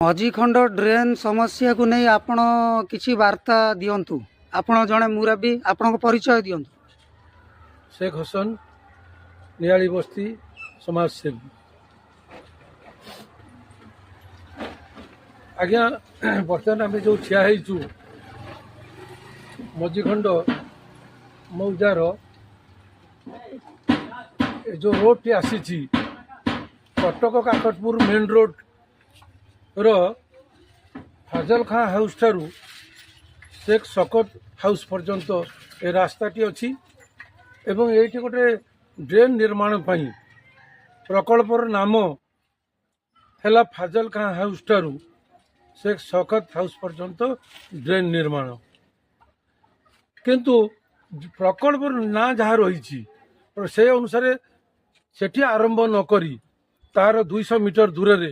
ମଝିଖଣ୍ଡ drain ସମସ୍ୟାକୁ ନେଇ ଆପଣ କିଛି ବାର୍ତ୍ତା ଦିଅନ୍ତୁ। ଆପଣ ଜଣେ ମୁରବୀ, ଆପଣଙ୍କ ପରିଚୟ ଦିଅନ୍ତୁ। ଶେଖ ହସନ, ନିଆଳି ବସ୍ତି ସମାଜସେବୀ। ଆଜ୍ଞା, ବର୍ତ୍ତମାନ ଆମେ ଯେଉଁ ଠିଆ ହେଇଛୁ ମଝିଖଣ୍ଡ ମୌଜାର ଏ ଯେଉଁ ରୋଡ଼ଟି ଆସିଛି କଟକ କାକଟପୁର ମେନ୍ ରୋଡ଼ର ଫାଜଲ ଖାଁ ହାଉସ୍ ଠାରୁ ଶେଖ ଶକତ ହାଉସ୍ ପର୍ଯ୍ୟନ୍ତ ଏ ରାସ୍ତାଟି ଅଛି ଏବଂ ଏଇଠି ଗୋଟେ ଡ୍ରେନ୍ ନିର୍ମାଣ ପାଇଁ ପ୍ରକଳ୍ପର ନାମ ହେଲା ଫାଜଲ ଖାଁ ହାଉସ୍ ଠାରୁ ଶେଖ ଶକତ ହାଉସ୍ ପର୍ଯ୍ୟନ୍ତ ଡ୍ରେନ୍ ନିର୍ମାଣ। କିନ୍ତୁ ପ୍ରକଳ୍ପର ନାଁ ଯାହା ରହିଛି ସେ ଅନୁସାରେ ସେଠି ଆରମ୍ଭ ନ କରି ତାର 200 ମିଟର ଦୂରରେ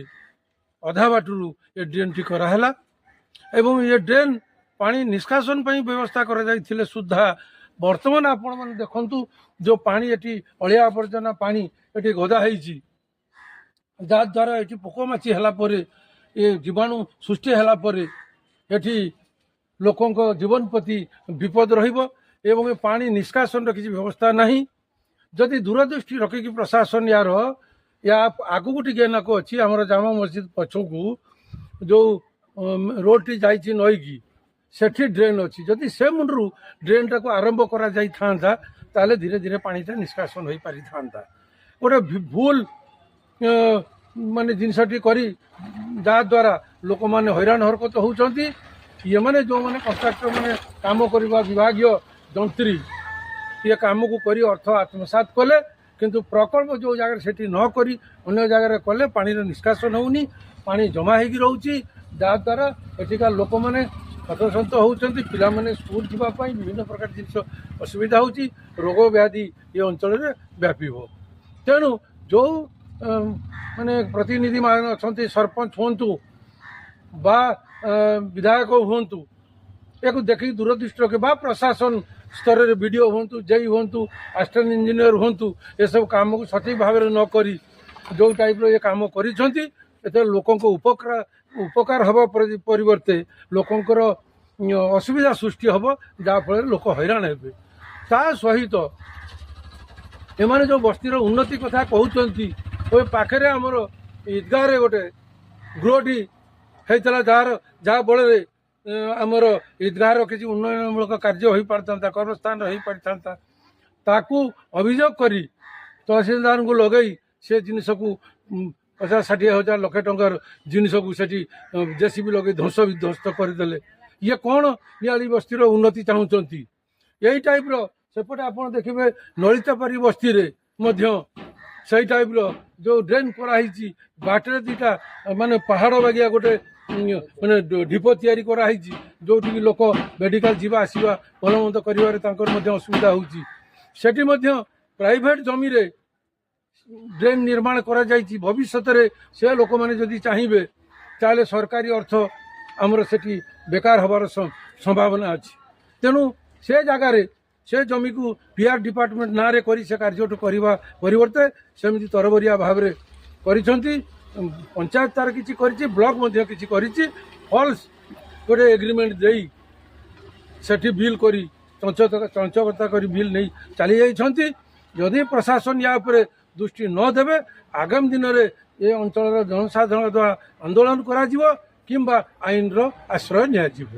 ଅଧା ବାଟରୁ ଏ ଡ୍ରେନ୍ଟି କରାହେଲା ଏବଂ ଏ ଡ୍ରେନ୍ ପାଣି ନିଷ୍କାସନ ପାଇଁ ବ୍ୟବସ୍ଥା କରାଯାଇଥିଲେ ସୁଦ୍ଧା ବର୍ତ୍ତମାନ ଆପଣମାନେ ଦେଖନ୍ତୁ, ଯେଉଁ ପାଣି ଏଠି ଅଳିଆ ଆବର୍ଜନା ପାଣି ଏଠି ଗଦା ହେଇଛି, ଯାହାଦ୍ୱାରା ଏଠି ପୋକ ମାଛି ହେଲା ପରେ, ଏ ଜୀବାଣୁ ସୃଷ୍ଟି ହେଲା ପରେ ଏଠି ଲୋକଙ୍କ ଜୀବନ ପ୍ରତି ବିପଦ ରହିବ ଏବଂ ଏ ପାଣି ନିଷ୍କାସନର କିଛି ବ୍ୟବସ୍ଥା ନାହିଁ। ଯଦି ଦୂରଦୃଷ୍ଟି ରଖିକି ପ୍ରଶାସନ ୟାର ୟା ଆଗକୁ ଟିକେ ନାକୁ ଅଛି, ଆମର ଜାମା ମସଜିଦ ପଛକୁ ଯେଉଁ ରୋଡ଼ଟି ଯାଇଛି ନଈକି, ସେଠି ଡ୍ରେନ୍ ଅଛି। ଯଦି ସେ ମୁଣ୍ଡରୁ ଡ୍ରେନ୍ଟାକୁ ଆରମ୍ଭ କରାଯାଇଥାନ୍ତା, ତାହେଲେ ଧୀରେ ଧୀରେ ପାଣିଟା ନିଷ୍କାସନ ହୋଇପାରିଥାନ୍ତା। ଗୋଟେ ଭୁଲ ମାନେ ଜିନିଷଟି କରି ଯାହାଦ୍ୱାରା ଲୋକମାନେ ହଇରାଣ ହରକତ ହେଉଛନ୍ତି। ଇଏମାନେ ଯେଉଁମାନେ କଣ୍ଟ୍ରାକ୍ଟର ମାନେ କାମ କରିବା ବିଭାଗୀୟ ଯନ୍ତ୍ରୀ, ଇଏ କାମକୁ କରି ଅର୍ଥ ଆତ୍ମସାତ କଲେ, କିନ୍ତୁ ପ୍ରକଳ୍ପ ଯେଉଁ ଜାଗାରେ ସେଠି ନ କରି ଅନ୍ୟ ଜାଗାରେ କଲେ ପାଣିର ନିଷ୍କାସନ ହେଉନି, ପାଣି ଜମା ହେଇକି ରହୁଛି, ଯାହାଦ୍ୱାରା ଏଠିକା ଲୋକମାନେ ହତସନ୍ତ ହେଉଛନ୍ତି। ପିଲାମାନେ ସ୍କୁଲ ଯିବା ପାଇଁ ବିଭିନ୍ନ ପ୍ରକାର ଜିନିଷ ଅସୁବିଧା ହେଉଛି, ରୋଗ ବ୍ୟାଧି ଏ ଅଞ୍ଚଳରେ ବ୍ୟାପିବ। ତେଣୁ ଯେଉଁ ମାନେ ପ୍ରତିନିଧିମାନେ ଅଛନ୍ତି, ସରପଞ୍ଚ ହୁଅନ୍ତୁ ବା ବିଧାୟକ ହୁଅନ୍ତୁ, ଏହାକୁ ଦେଖିକି ଦୂରଦୃଷ୍ଟି ରଖି ବା ପ୍ରଶାସନ ସ୍ତରରେ ବିଡ଼ିଓ ହୁଅନ୍ତୁ, ଜେଇ ହୁଅନ୍ତୁ, ଆସିଷ୍ଟାଣ୍ଟ ଇଞ୍ଜିନିୟର ହୁଅନ୍ତୁ, ଏସବୁ କାମକୁ ସଠିକ୍ ଭାବରେ ନ କରି ଯେଉଁ ଟାଇପ୍ର ଏ କାମ କରିଛନ୍ତି, ଏଥିରେ ଲୋକଙ୍କ ଉପକାର ହେବା ପରିବର୍ତ୍ତେ ଲୋକଙ୍କର ଅସୁବିଧା ସୃଷ୍ଟି ହେବ, ଯାହାଫଳରେ ଲୋକ ହଇରାଣ ହେବେ। ତା ସହିତ ଏମାନେ ଯେଉଁ ବସ୍ତିର ଉନ୍ନତି କଥା କହୁଛନ୍ତି, ଓଇ ପାଖରେ ଆମର ঈଦଗାହରେ ଗୋଟେ ଗୃହଟି ହେଇଥିଲା, ଯାହା ବଳରେ ଆମର ঈଦଗାହର କିଛି ଉନ୍ନୟନମୂଳକ କାର୍ଯ୍ୟ ହୋଇପାରିଥାନ୍ତା, କର୍ମସ୍ଥାନ ହୋଇପାରିଥାନ୍ତା। ତାକୁ ଅଭିଯୋଗ କରି ତହସିଲଦାରଙ୍କୁ ଲଗେଇ ସେ ଜିନିଷକୁ 50-60 ହଜାର ଲକ୍ଷେ ଟଙ୍କାର ଜିନିଷକୁ ସେଠି ଜେସିବି ଲଗେଇ ଧ୍ୱଂସ ବିଧ୍ୱସ୍ତ କରିଦେଲେ। ଇଏ କ'ଣ ନିଆଳି ବସ୍ତିର ଉନ୍ନତି ଚାହୁଁଛନ୍ତି? ଏଇ ଟାଇପ୍ର ସେପଟେ ଆପଣ ଦେଖିବେ, ନଳିତାପାରି ବସ୍ତିରେ ମଧ୍ୟ ସେଇ ଟାଇପ୍ର ଯେଉଁ ଡ୍ରେନ୍ କରାହେଇଛି, ବାଟରେ ଦୁଇଟା ମାନେ ପାହାଡ଼ ବାଗିଆ ଗୋଟେ ମାନେ ଢିପ ତିଆରି କରାହେଇଛି, ଯେଉଁଠିକି ଲୋକ ମେଡ଼ିକାଲ ଯିବା ଆସିବା ଭଲ ମନ୍ଦ କରିବାରେ ତାଙ୍କର ମଧ୍ୟ ଅସୁବିଧା ହେଉଛି। ସେଠି ମଧ୍ୟ ପ୍ରାଇଭେଟ୍ ଜମିରେ ଡ୍ରେନ୍ ନିର୍ମାଣ କରାଯାଇଛି। ଭବିଷ୍ୟତରେ ସେ ଲୋକମାନେ ଯଦି ଚାହିଁବେ, ତାହେଲେ ସରକାରୀ ଅର୍ଥ ଆମର ସେଠି ବେକାର ହେବାର ସମ୍ଭାବନା ଅଛି। ତେଣୁ ସେ ଜାଗାରେ ସେ ଜମିକୁ ପିଆର୍ ଡିପାର୍ଟମେଣ୍ଟ ନାଁରେ କରି ସେ କାର୍ଯ୍ୟଟି କରିବା ପରିବର୍ତ୍ତେ ସେମିତି ତରବରିଆ ଭାବରେ କରିଛନ୍ତି। ପଞ୍ଚାୟତ ତାର କିଛି କରିଛି, ବ୍ଲକ ମଧ୍ୟ କିଛି କରିଛି। ଫଲ୍ସ ଗୋଟେ ଏଗ୍ରିମେଣ୍ଟ ଦେଇ ସେଠି ବିଲ୍ କରି ଚଞ୍ଚକତା କରି ବିଲ୍ ନେଇ ଚାଲି ଯାଇଛନ୍ତି। ଯଦି ପ୍ରଶାସନ ୟା ଉପରେ ଦୃଷ୍ଟି ନ ଦେବେ, ଆଗାମୀ ଦିନରେ ଏ ଅଞ୍ଚଳର ଜନସାଧାରଣ ଦ୍ୱାରା ଆନ୍ଦୋଳନ କରାଯିବ କିମ୍ବା ଆଇନର ଆଶ୍ରୟ ନିଆଯିବ।